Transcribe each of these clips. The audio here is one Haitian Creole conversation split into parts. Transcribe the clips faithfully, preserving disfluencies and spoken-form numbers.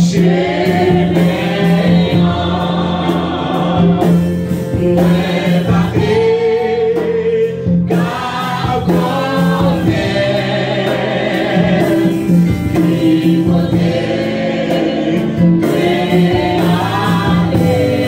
Chemen an, mwen pa te ka konnen ki kote mwen ale.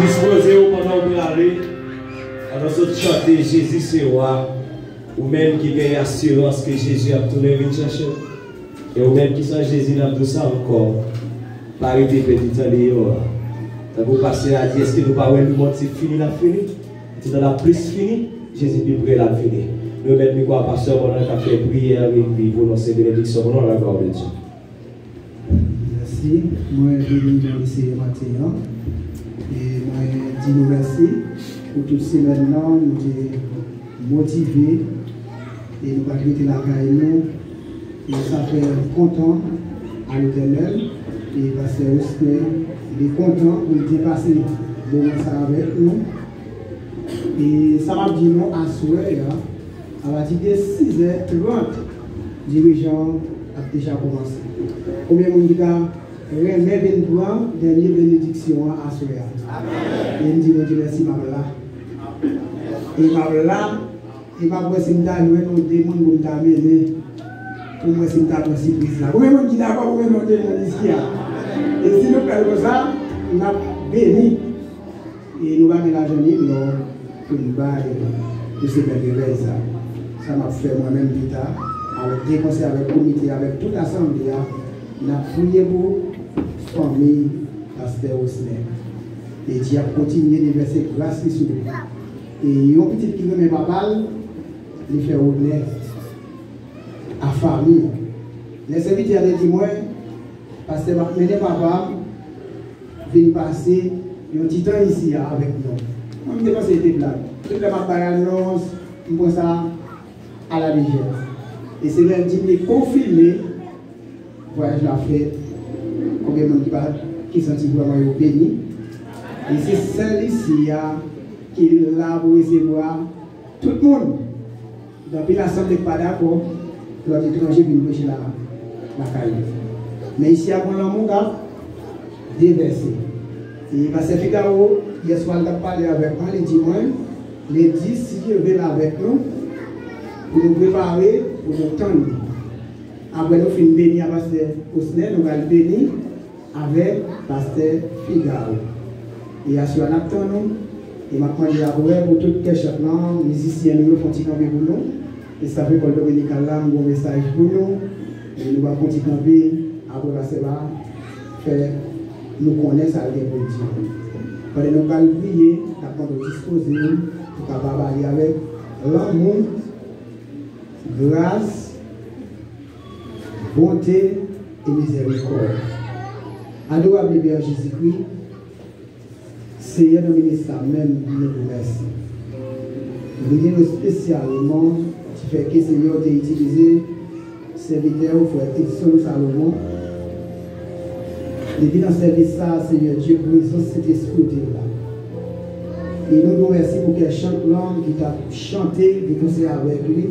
Dispoze w pandan w prale, pandan w sot chante Jezi se wa, ou menm ki gen asirans ke Jezi ap tounen vin chèche w, e ou menm ki san Jezi n ap di w sa ankò, pa rete pèdi tan deyò a. Tankou pastè a di, èske nou pa wè lemonn se fini l ap fini? Ti tan l ap plis fini, Jezi pi pre l ap vini. Nou remèt mikwo a pastè pandan l ap fè priyè epi pwononse benediksyon pou nou, a la glwa de Dye. Mèsi. Mwen beni nan Senyè maten an. E mwen di nou mèsi pou tout semèn nan, nou te motive e nou pa t rete lakay nou. E sa fè m kontan a Letènèl. E pastè Osner, li kontan pou l te pase moman sa avèk nou. E sa m ap di nou aswè a, apati de sizè trant, dirijan an ap deja kòmanse. Konbyen moun ki ta renmen vin pran dènye benediksyon an aswè a? E m di Bondye mèsi, m ap la. E m ap la, e m ap wè si m ta jwenn yon de moun pou m ta mennen, pou m wè si m ta pran sipriz la. Konbyen moun ki dakò pou mennen yon de moun isi a? E si nou fè l konsa, n ap beni. E nou pa gen lajan ni lò pou n bay pou semèn revèy sa. Sa m ap fè mwen menm pita, avèk dekonsèy, avèk komite, avèk tout asanble a, n ap priye pou fanmi pastè Osner. E Dye ap kontinye devèse gras li sou li. E yon pitit ki renmen papa l, li fè onè a fanmi an. Lè sèvitè a te di mwen, pastè, m ap mennen papa m vin pase yon ti tan isi a avèk nou. Mwen, m te panse se te blag. Tout lè m ap bay anons, m pran sa alalejè. E se lè l di m li konfime vwayaj la fèt. Konbyen moun ki pa, ki santi vrèman yo beni? E se sèl isi a ki la pou resevwa tout moun. Gen anpil asanble k pa dakò lòt etranje vin preche la, lakay yo. Men isi a gon lanmou k ap devèse. E pastè Figaro, yèswa, l t ap pale avèk mwen, li di mwen, lendi, si Dye ve l, avèk nou, pou nou prepare, pou nou tann li. Apre nou fin beni a pastè Osner, nou pral beni avèk pastè Figaro. E aswè a n ap tann nou. E m ap mande apre pou tout kè chant lan, mizisyen nou yo fè yon ti kanpe pou nou. E staff lekòl dominikal la, m gen yon mesaj pou nou. E nou va fè yon ti kanpe. Apre pastè va fè nou konnen sa l gen pou l di. Pandan nou pral priye, n ap mande w dispoze w pou kapab ale avèk lanmou, gras, bonte e mizèrikòd. Adorab Pè Jezikri, Seyè, nan minit sa menm, nou di w mèsi. Nou beni w espesyalman, ti fè ke Seyè w te itilize sèvitè w, frè Edson Salomon. Depi nan sèvis sa a, Seyè Dye, prezans Sentespri w te la. E nou di w mèsi pou kè chant lan ki t ap chante, ki konsèy avèk li.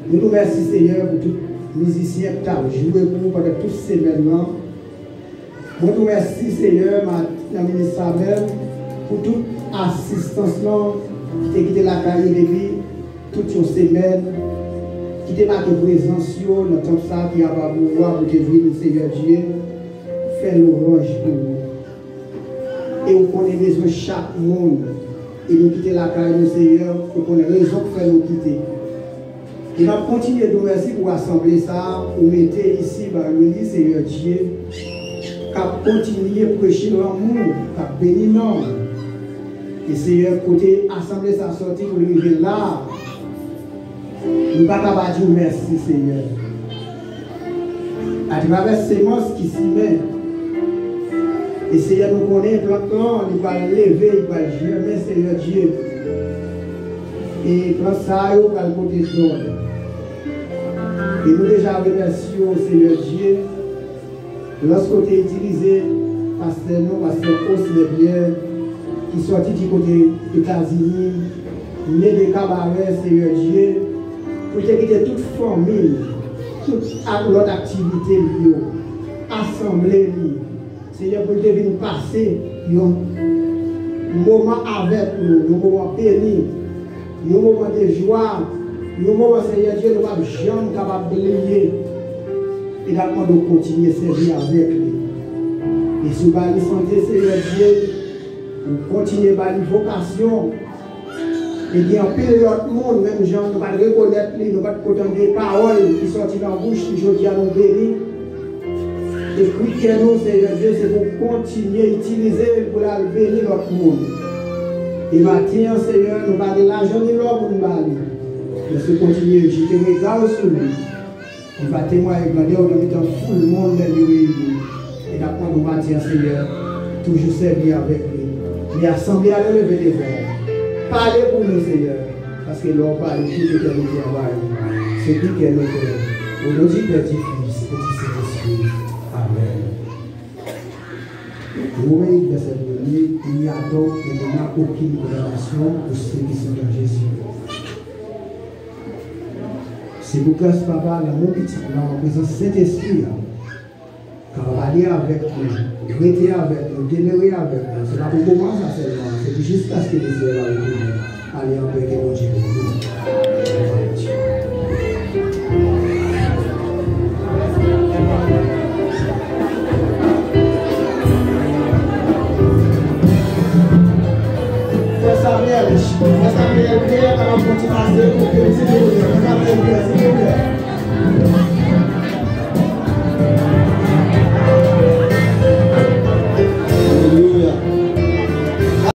Nou di w mèsi, Seyè, pou tout mizisyen k t ap jwe pou ou pandan tout semèn lan. Mwen di w mèsi, Seyè, ma-, nan minit sa menm, pou tout asistans lan ki te kite lakay yo depi tout yon semèn, ki te make prezans yo nan tanp sa ki apa pou ou a, pou te vin, Seyè Dye, fè lwanj pou ou. E ou konnen bezwen chak moun. E nou kite lakay nou, Seyè, ou konnen rezon k fè nou kite. E n ap kontinye di w mèsi pou asanble sa a ou mete isi ba nou li, Seyè Dye, k ap kontinye preche lanmou, k ap beni non w. E Seyè, kote asanble sa a sòti pou l rive la a, nou pa ka pa di w mèsi, Seyè. Atravè semans ki simen, e Seyè, nou konnen plant lan, li pral leve, li pral jèmen, Seyè Dye. E plant sa yo pral pote zòd. E nou deja remèsye w, Seyè Dye, lòske w te itilize pastè nou, pastè Osner Pierre, ki sòti di kote Etazini, ne de Kabarè, Seyè Dye, pou l te kite tout fanmi l, tout ak lòt aktivite l yo, asanble li, Seyè, pou l te vin pase yon moman avèk nou, yon moman beni, yon moman de jwa, yon moman, Seyè Dye, nou p ap janm kapab bliye. E n ap mande w kontinye sèvi avèk li. E si w ba li sante, Seyè Dye, Ou kontinye ba li vokasyon. E gen anpil lòt moun, menm jan nou pa t rekonèt li, nou pa t ko tande pawòl ki sòti nan bouch li, jodi a nou beni. Ekri kè nou, Seyè Dye, se pou w kontinye itilize l pou l al beni lòt moun. E maten an, Seyè, nou pa gen lajan ni lò pou n ba li. Men se kontinye jete rega w sou li. Li va temwaye grandè w nan mitan foul moun lè li reyini. E n ap mande w maten an, Seyè, toujou sèvi avèk li. Li asanble a nou leve devan w. Pale pou nou, Seyè, paske lè w pale, tout etènite anvayi. Se priyè nou fè. O non di Pè, di Fis e di Sentespri. Amèn. Romen uit, vèsè premye, Il n'y a donc maintenant aucune condamnation pour ceux qui sont en Jésus. Se pou gras Papa, lanmou Pitit lan, prezans Sentespri a, kapab ale avèk nou, rete avèk nou, demere avèk nou. Se pa pou moman sa sèlman, se pou jiskaske Mezi a va retounen. Ale anpè, ke Bondye beni nou.